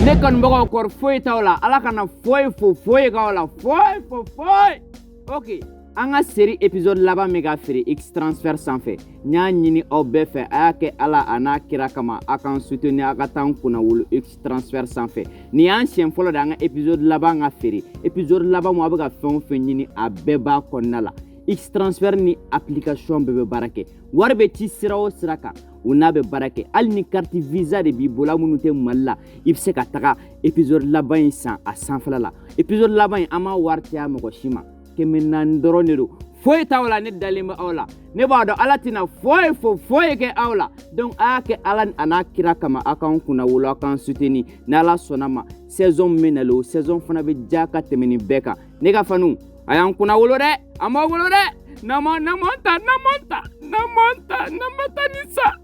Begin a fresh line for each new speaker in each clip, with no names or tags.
Ne kanubagaw, kɔri foyi t'aw la? Ala kana foyi fo foyi k'aw la, foyi fo foyi. Ok, an ka série épisode laban min ka feere X Transfert sanfɛ, n y'a ɲini aw bɛɛ fɛ, a y'a kɛ Ala a n'a kira kama, a k'an soutenir, a ka taa an kunna wolo X Transfert sanfɛ. Nin y'an siɲɛ fɔlɔ de an ka épisode laban ka feere. Épisode laban mun, a bɛ ka fɛn o fɛn ɲini, a bɛɛ b'a kɔnɔna la. X Transfert ni application bɛɛ bɛ baara kɛ. Wari bɛ ci sira o sira kan, o n'a bɛ baara kɛ. Hali ni carte Visa de b'i bolo, minnu tɛ Mali la, i bɛ se ka taga épisode laban in san a sanfɛla la. Épisode laban in, an m'a wari caya mɔgɔ si ma, 400 dɔrɔn de don. Foyi t'aw la, ne dalen bɛ aw la. Ne b'a dɔn Ala tɛna foyi fo foyi kɛ aw la. Donc a y'a kɛ Ala a n'a kira kama, a k'an kunna wolo, a k'an soutenir. N'Ala sɔnna ma, saison min bɛ nalen, o saison fana bɛ diya ka tɛmɛ nin bɛɛ kan. Ne ka fanu, a y'an kunna wolo dɛ, an b'aw bolo dɛ. N'an ma n'an ma ta, n'an ma ta, n'an ma ta, n'an ma taa ni sa,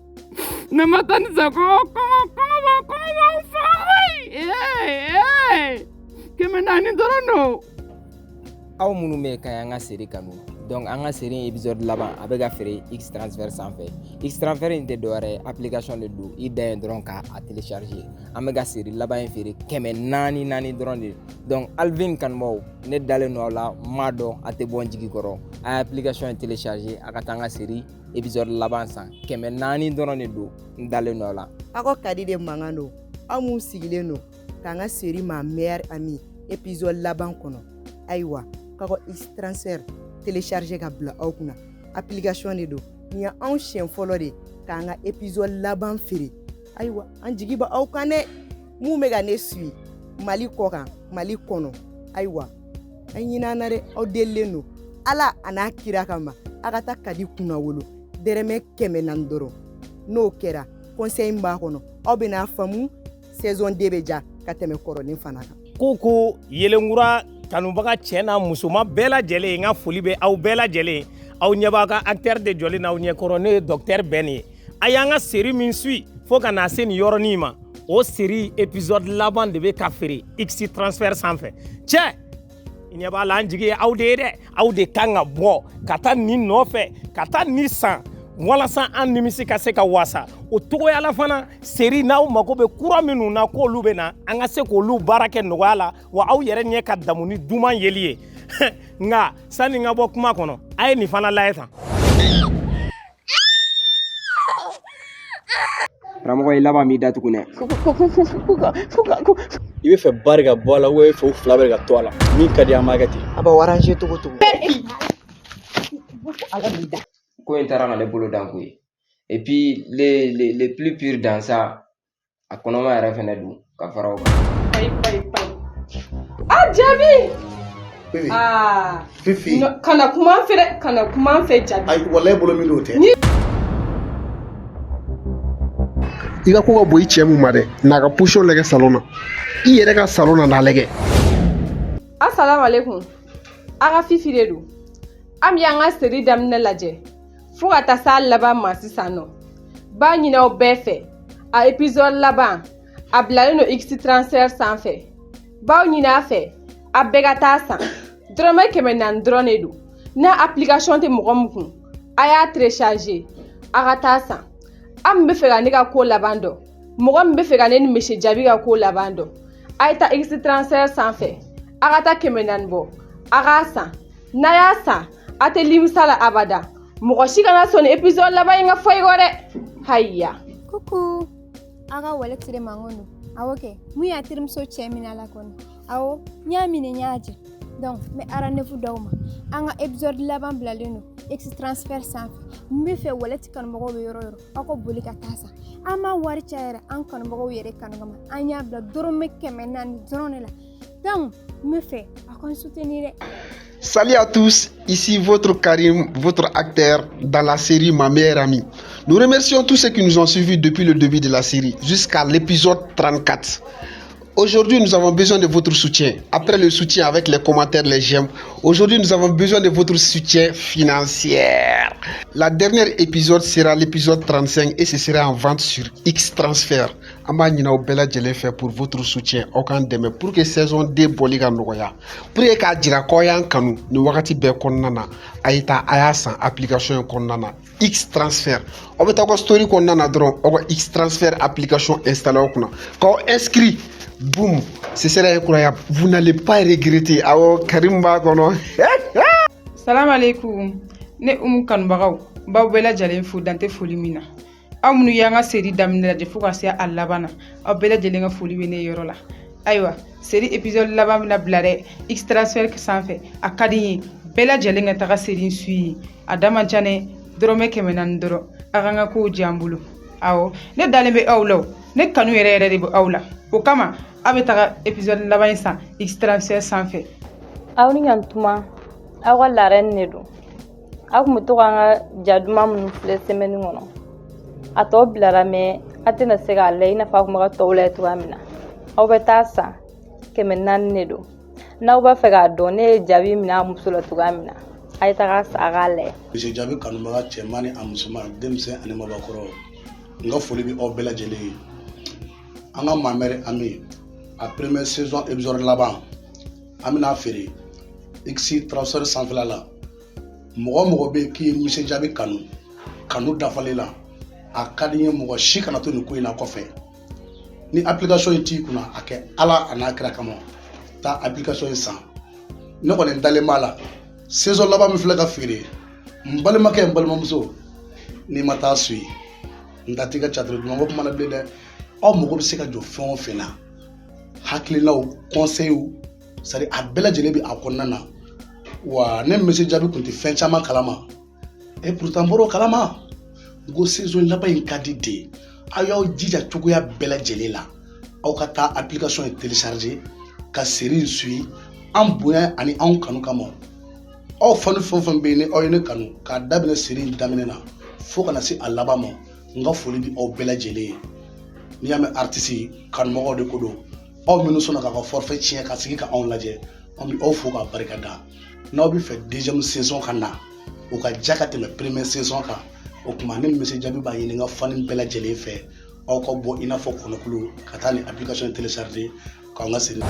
n'an ma taa ni sa, kɔngɔ kɔngɔ kɔngɔ b'an, kɔngɔ b'an faga koyi. Ee ee, 400 dɔrɔn don.
Aw minnu bɛ ka y'an ka série kanu, donc an ka série épisode laban a bɛ ka feere X Transfert sanfɛ. X Transfert in tɛ dɔwɛrɛ ye, application de don. I dan ye dɔrɔn k'a télécharger. An bɛ ka série laban in feere 400 naani dɔrɔn de. Donc Alvin kanubaw, ne dalen don aw la, n m'a dɔn a tɛ bɔ n jigi kɔrɔ. A ye application in télécharger, a ka taa an ka série épisode laban san, 400 dɔrɔn de don. N dalen don aw la.
Aw ko Kadi de mankan don. Aw mun sigilen don k'an ka série Ma meilleure amie épisode laban kɔnɔ, ayiwa, k'aw ka X Transfert télécharger ka bila aw kunna. Application de don. Nin ye anw siɲɛ fɔlɔ de k'an ka épisode laban feere. Ayiwa, an jigi bɛ aw kan dɛ. Mun bɛ ka ne suit Mali kɔ kan, Mali kɔnɔ, ayiwa, an ɲinɛ an na dɛ. Aw delilen don Ala a n'a kira kama, a ka taa Kadi kunna wolo, dɛrɛmɛ 400 dɔrɔn. N'o kɛra, conseil min b'a kɔnɔ, aw bɛna faamu. Saison 2 bɛ ja ka tɛmɛ kɔrɔlen fana kan.
Ko yelenkura kanubaga cɛ n'a musoman bɛɛ lajɛlen, n ka foli bɛ aw bɛɛ lajɛlen. Aw ɲɛ b'aw ka acteur de jɔlen n'aw ɲɛkɔrɔ, ne ye docteur Bɛn ye. A y'an ka série min suit fo ka na se nin yɔrɔnin ma, o série épisode laban de bɛ ka feere X Transfert sanfɛ. Cɛ, i ɲɛ b'a la, an jigi ye aw de ye dɛ. Aw de kan ka bɔ ka taa nin nɔfɛ, ka taa nin san, walasa an nimisi ka se ka wasa. O togoya la fana, série n'aw mago bɛ kura minnu na k'olu bɛ na, an ka se k'olu baara kɛ nɔgɔya la, wa aw yɛrɛ ɲɛ ka damu ni duman yeli ye. Nka sani n ka bɔ kuma kɔnɔ, a ye nin fana lajɛ tan.
Karamɔgɔ, i laban b'i datugu dɛ.
I bɛ fɛ ba de ka bɔ a la, i bɛ fɛ u fila bɛɛ de ka to a la? Min ka di, an b'a kɛ ten.
A b'aw arranger cogo cogo, Ala b'i da.
Ko in taara ka ne bolo dan koyi. Et puis le plus pire dans ça, a kɔnɔma yɛrɛ fɛnɛ don ka fara o kan.
Payi payi payi. Ah, Jaabi.
Fifi.
Ah.
Fifi.
No, kana kuma an fɛ dɛ, kana kuma an fɛ, Jaabi.
Ayi, walayi, bolo min don o tɛ.
I ka ko ka bon i cɛ mun ma dɛ, n'a ka position lajɛ salon na, i yɛrɛ ka salon na n'a lajɛ.
Assalamu alaikum. A ka Fifi de don. An bɛ an ka série daminɛ lajɛ fo ka taa s'a laban ma sisan nɔ. B'a ɲini aw bɛɛ fɛ, a épisode laban a bilalen don X Transfert sanfɛ. B'aw ɲini a fɛ, a bɛɛ ka taa san. Dɔrɔmɛ 400 dɔrɔn de don. N'a application tɛ mɔgɔ min kun, a y'a télécharger, a ka taa san. A min bɛ fɛ ka ne ka ko laban dɔn, mɔgɔ min bɛ fɛ ka ne ni Monsieur Jaabi ka ko laban dɔn, a ye taa X Transfert sanfɛ, a ka taa 400 bɔ, a k'a san. N'a y'a san, a tɛ limisa la abada. Mɔgɔ si kana sɔn ni épisode laban in ka fɔ i kɔ dɛ. Hayiya.
Coucou, aw ka wale tire mankan don. Awɔ kɛ, mun y'a terimuso cɛ minɛ a la kɔni? Awɔ, n y'a minɛ, n y'a jɛ. Donc n bɛ rendez-vous d'aw ma. An ka épisode laban bilalen don X Transfert sanfɛ. N bɛ fɛ walɛti kanubagaw bɛ yɔrɔ o yɔrɔ, aw ka boli ka taa san. An m'a wari caya yɛrɛ, an kanubagaw yɛrɛ kanu kama, an y'a bila dɔrɔmɛ 400 dɔrɔn de la. Donc n bɛ fɛ aw ka n soutenir dɛ.
Salut à tous, ici votre Karim, votre acteur dans la série Ma meilleure amie. Nous remercions tous ceux qui nous ont suivis depuis le début de la série jusqu'à l'épisode 34. Aujourd'hui, nous avons besoin de votre soutien. Après le soutien avec les commentaires, les j'aime, aujourd'hui, nous avons besoin de votre soutien financier. La dernière épisode sera l'épisode 35 et ce sera en vente sur X Transfert. An b'a ɲini aw bɛɛ lajɛlen fɛ pour votre soutien, aw k'an dɛmɛ pour que saison 2 bɔli ka nɔgɔya, pour que k'a jira k'aw y'an kanu nin wagati bɛɛ kɔnɔna na. A ye taa, a y'a san application in kɔnɔna na, X Transfert. Aw bɛ taa aw ka story kɔnɔna na dɔrɔn, aw ka X Transfert application installé aw kunna k'aw inscrit. Boum, ce sera incroyable. Vous n'allez pas regretter. Awɔ, Karim b'a kɔnɔ.
Salam alaikum. Ne Umu kanubagaw, n b'aw bɛɛ lajɛlen fo dan tɛ foli min na. Aw minnu y'an ka série daminɛ lajɛ fo ka se a laban na, aw bɛɛ lajɛlen ka foli bɛ ne yɔrɔ la. Ayiwa, série épisode laban bɛna bila dɛ X transfert sanfɛ. A ka di n ye bɛɛ lajɛlen ka taga série in suit. A da man ca dɛ, dɔrɔmɛ 400 dɔrɔn. A k'an ka kow diya an bolo. Awɔ, ne dalen bɛ aw la o. Ne kanu yɛrɛ yɛrɛ de bɛ aw la. O kama, aw bɛ taga épisode laban in san X transfert sanfɛ.
Aw ni ɲantuma, aw ka la reine de don. Aw kun bɛ to k'an ka ja duman minnu filɛ semaine kɔnɔ, a tɔ bilara, mais a tɛna se k'a lajɛ i n'a fɔ aw kun bɛ ka tɔw lajɛ cogoya min na. Aw bɛ taa san 400 de don. N'aw b'a fɛ k'a dɔn ne ye jaabi minɛ a muso la cogoya min na, a ye taga san a k'a lajɛ.
Monsieur Jaabi kanubaga cɛman ni a musoman, denmisɛn ani mabakɔrɔ, n ka foli bɛ aw bɛɛ lajɛlen ye. An ka Ma meilleure amie, a première saison épisode laban, an bɛna feere X transfert sanfɛla la. Mɔgɔ o mɔgɔ bɛ yen k'i ye Monsieur Jaabi kanu kanu dafalen la, a ka di n ye mɔgɔ si kana to nin ko in na kɔfɛ. Ni application in t'i kunna, a kɛ Ala a n'a kira kama, taa application in san. Ne kɔni dalen b'a la, saison laban min filɛ ka feere, n balimakɛ, n balimamuso, n'i ma taa suit, n da t'i ka catiri duman ko kuma na bilen dɛ. Aw mago bɛ se ka jɔ fɛn o fɛn na, hakilinaw, conseils, c'est à dire a bɛɛ lajɛlen bɛ a kɔnɔna na. Wa ne Monsieur Jaabi tun tɛ fɛn caman kalama, et pourtant n bɔr'o kalama. N ko saison laban in ka di de. Aw y'aw jija cogoya bɛɛ lajɛlen la, aw ka taa application in télécharger ka série in suit an bonya ani anw kanu kama. Aw fani fɛn o fɛn bɛ yen ni aw ye ne kanu k'a daminɛ série in daminɛ na fo ka na se a laban ma, n ka foli bɛ aw bɛɛ lajɛlen ye. N'i y'a mɛn artiste, kanumɔgɔw de ko don. Aw minnu sɔnna k'a ka forfait tiɲɛ ka sigi ka anw lajɛ, an bɛ aw fo k'a barika da. N'aw bɛ fɛ deuxième saison ka na, o ka ja ka tɛmɛ première saison kan, o tuma ne Monsieur Jaabi b'a ɲini n ka fani bɛɛ lajɛlen fɛ, aw ka bɔ i n'a fɔ kɔnɔkulu ka taa ni application télécharger k'an ka série.